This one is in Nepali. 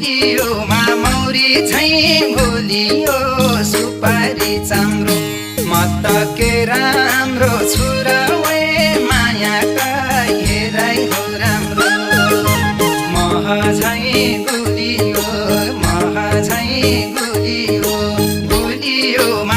गुलियोमा मौरी झैँ भुलियो सुपारी चाम्रो म त के राम्रो छु र वे मायाका हेराइ हो राम्रो मह झैँ गुलियो गुलियोमा